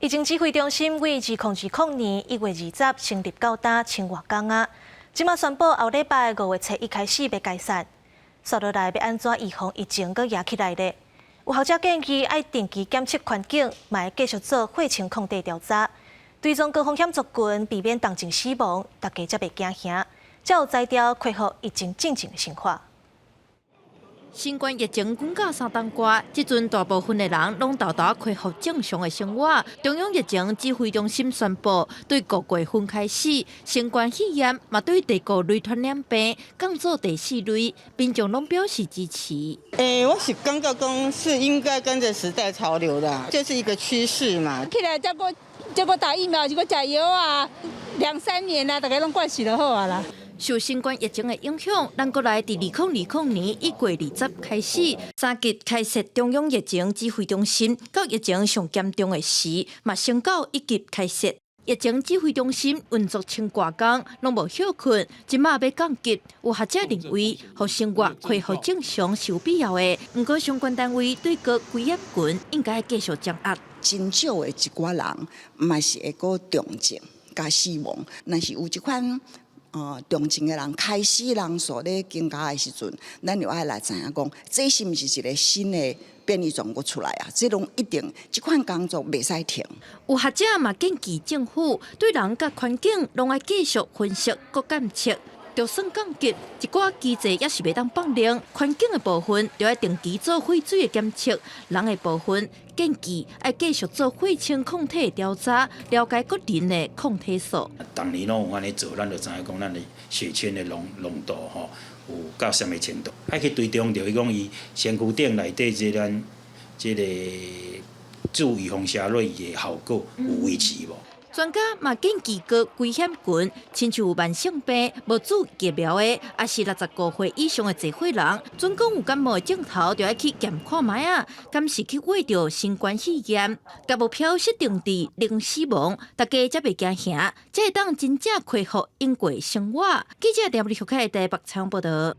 疫情指揮中心對2020年1月20成立到今千外工啊，這馬宣布後禮拜5月初一開始欲解散，紲落來欲按怎預防疫情閣夯起來咧？有學者建議愛定期檢測環境，嘛愛繼續做血清抗體調查，追蹤高風險族群，避免重症死亡，大家才袂驚嚇，才有才調恢復疫情進前的生活。新冠疫情滾到3冬外，這陣大部分的人攏沓沓恢復正常的生活。中央疫情指揮中心宣布，對5月份開始，新冠肺炎嘛對第五類傳染病降做第四類，民眾攏表示支持。欸，我是感覺講是應該跟着時代潮流的，這是一個趨勢嘛。起來再閣再閣打疫苗，閣食藥啊，兩三年啊，大家攏慣勢就好啊啦。受新冠疫情的影響，咱國內佇2020年1月20開始，三級開設中央疫情指揮中心，到疫情上嚴重的時，嘛升到一級開設。疫情指揮中心運作千外工，攏無歇睏。這馬欲降級，有學者認為，予生活恢復正常是有必要的。毋過相關單位對各危險群應該繼續增壓。真少的一寡人，嘛是會閣重症佮死亡，若是有這款重症的人開始人數咧增加的時陣，咱就愛來知影講，這是毋是一個新的變異種閣出來啊？這攏一定，這款工作袂使停。有學者嘛建議政府對人佮環境攏愛繼續分析閣監測，就算降級，一寡機制也是袂當放任。環境的部分，就愛定期做廢水的檢測；人的部分，建議愛繼續做血清抗體的調查，了解個人的抗體數。逐年攏有按呢做，咱就知影講咱的血清的濃度吼有到啥物程度。愛去追蹤著伊講伊身軀頂內底這咱這個注預防射落去的效果有維持無？專家嘛建議高危險群，親像有慢性病、無注疫苗的，抑是65歲以上的濟歲人，準講有感冒的症頭，就愛去檢看覓仔，敢是去驗著新冠肺炎，共目標設定佇零死亡，大家才袂驚嚇，才會當真正恢復應過生活。記者廖立學開台北採訪報道。